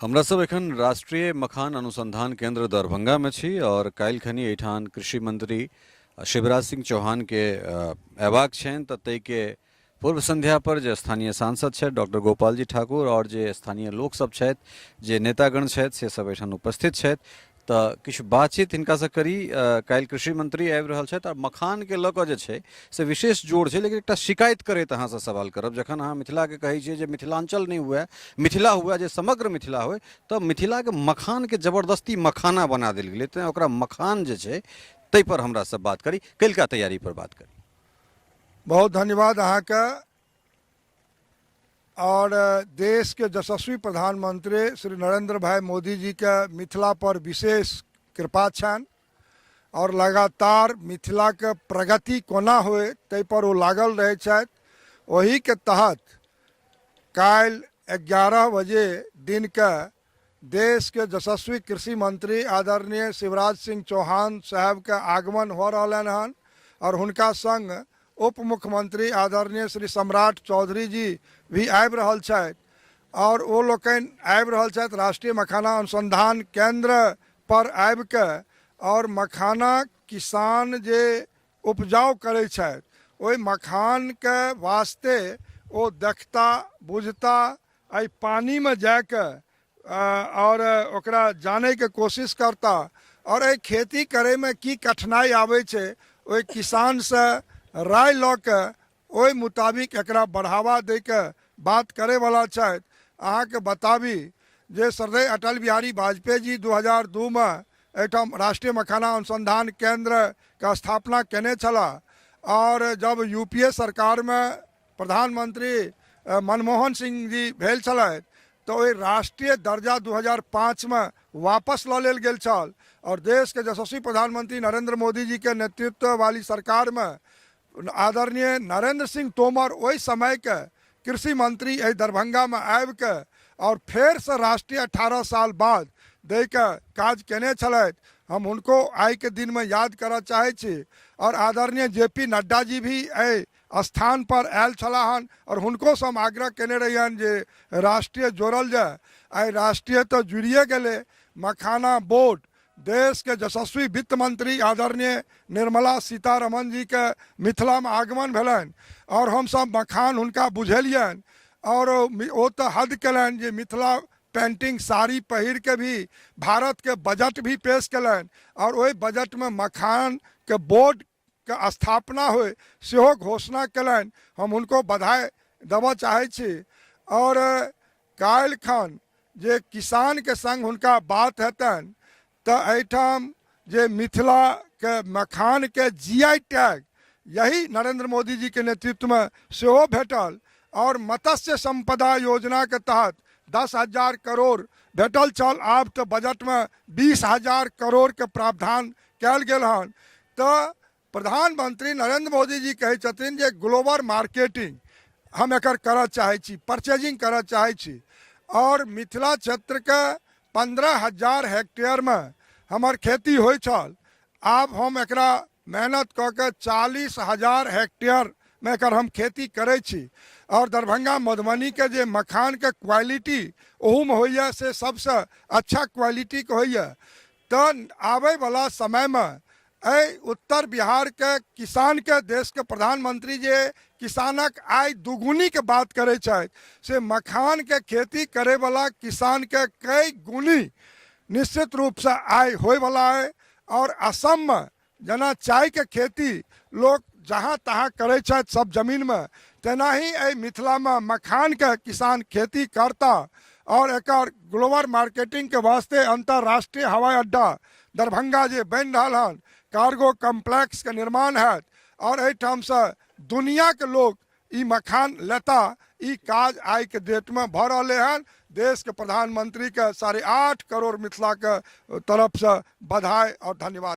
हमरा सब एखन राष्ट्रीय मखान अनुसंधान केंद्र दरभंगा में छी और काल्हि खनी एहिठाम कृषि मंत्री शिवराज सिंह चौहान के अयबाक छनि, तऽ ताहिके पूर्व संध्या पर जे स्थानीय सांसद छथि डॉक्टर गोपाल जी ठाकुर और जे स्थानीय लोक सब छथि, जे नेतागण छथि, से सब एहिठाम उपस्थित छथि। तऽ किछु बातचीत हिनकासँ करी। काल्हि कृषि मंत्री आबि रहल छथि आ मखानके लऽ कऽ जे छै से विशेष जोर छै, लेकिन एकटा शिकायत करैत अहाँसँ सवाल करब। जखन अहाँ मिथिलाके कहै छियै जे मिथिलाञ्चल नहि हुए, मिथिला हुए, जे समग्र मिथिला हुए, तऽ मिथिलाके मखानके जबरदस्ती मखाना बना देल गेलै, तैँ ओकरा मखान जे छै ताहिपर हमरासँ बात करी, कल्हिका तैयारीपर बात करी। बहुत धन्यवाद अहाँके। और देश के यशस्वी प्रधानमंत्री श्री नरेंद्र भाई मोदी जी के मिथिला पर विशेष कृपा छनि और लगातार मिथिला के प्रगति कोना होए ताहि पर ओ लागल रहै छथि। ओही के तहत काल्हि 11 बजे दिन के देश के यशस्वी कृषि मंत्री आदरणीय शिवराज सिंह चौहान साहब के आगमन हो रहलनि हन और हुनका संग उप मुख्यमंत्री आदरणीय श्री सम्राट चौधरी जी भी आबि रहल छथि और ओ लोकनि आबि रहल छथि राष्ट्रीय मखाना अनुसंधान केंद्र पर आबि के और मखाना किसान जे उपजाउ करै छथि ओहि मखानके वास्ते ओ देखता बुझता, एहि पानिमे जाके और ओकरा जानैके कोशिश करता और एहि खेती करैमे की कठिनाइ आबै छै ओहि किसानसँ राय लऽ के ओहि मुताबिक एकरा बढ़ावा दैके बात करैवला छथि। अहाँके बताबी जे श्रद्धेय अटल बिहारी वाजपेयी जी 2002 मे एहिठाम राष्ट्रीय मखाना अनुसंधान केंद्रके स्थापना केने छलाह और जब यू पी ए सरकारमे प्रधानमंत्री मनमोहन सिंह जी भेल छलथि तऽ ओहि राष्ट्रीय दर्जा 2005 मे वापस लऽ लेल गेल छल और देशके यशस्वी प्रधानमंत्री नरेंद्र मोदी जी के नेतृत्व वाली सरकारमे आदरणीय नरेंद्र सिंह तोमर ओहि समयके कृषि मंत्री एहि दरभंगामे आबिके और फेरसँ राष्ट्रीय 18 साल बाद दैके काज केने छलथि। हम हुनको आइके दिनमे याद करऽ चाहै छी और आदरणीय जे पी नड्डा जी भी एहि स्थान पर आयल छलाह हन और हुनकोसँ हम आग्रह केने रहियनि जे राष्ट्रीय जोड़ल जाय। आइ राष्ट्रीय तऽ जुड़िए गेलै, मखाना बोर्ड देशके यशस्वी वित्त मंत्री आदरणीय निर्मला सीतारमण जीके मिथिलामे आगमन भेलनि और हमसब मखान हुनका बुझेलियनि और ओ तऽ हद केलनि जे मिथिला पेंटिंग साड़ी पहिर के भी भारत के बजट भी पेश केलनि और ओहि बजटमे मखानके बोर्ड के स्थापना होय सेहो घोषणा केलनि। हम हुनको बधाई देबऽ चाहै छी और काल्हि खन जे किसानके संग हुनका बात हेतनि तऽ एहिठाम जे मिथिलाके मखानके जी I tag यही नरेंद्र मोदी जी के नेतृत्वमे सेहो भेटल और मत्स्य संपदा योजनाके तहत 10,000 करोड़ भेटल छल, आब तऽ बजटमे 20,000 करोड़के प्रावधान कयल गेल हन। तऽ प्रधानमंत्री नरेंद्र मोदी जी कहै छथिन जे ग्लोबल मार्केटिंग हम एकर करऽ चाहै छी, परचेजिंग करऽ चाहै छी और मिथिला क्षेत्रके 15,000 हेक्टेयरमे हमर खेती होइ छल, आब हम एकरा मेहनत कऽ के 40,000 हेक्टेयरमे एकर हम खेती करै छी और दरभंगा मधुबनीके जे मखानके क्वालिटी ओहूमे होइए से सबसँ अच्छा क्वालिटीके होइए। तऽ आबैवला समयमे एहि उत्तर बिहारके किसानके देशके प्रधानमंत्री जे किसानक आय दुगुनीके बात करै छथि से मखानके खेती करैवला किसानके कई गुनी निश्चित रूपसँ आय होइवला अइ। और असममे जेना चायके खेती लोक जहाँ तहाँ करै छथि सब जमीनमे, तेनाही एहि मिथिलामे मखानके किसान खेती करता और एकर ग्लोबल मार्केटिंगके वास्ते अंतर्राष्ट्रीय हवाई अड्डा दरभंगा जे बनि रहल हन, कार्गो कम्प्लेक्सके निर्माण हैत और एहिठामसँ दुनियाके लोक ई मखान लेता। ई काज आइके डेटमे भऽ रहलै हन। देशके प्रधानमंत्रीके 8.5 करोड़ मिथिलाके तरफसँ बधाई और धन्यवाद।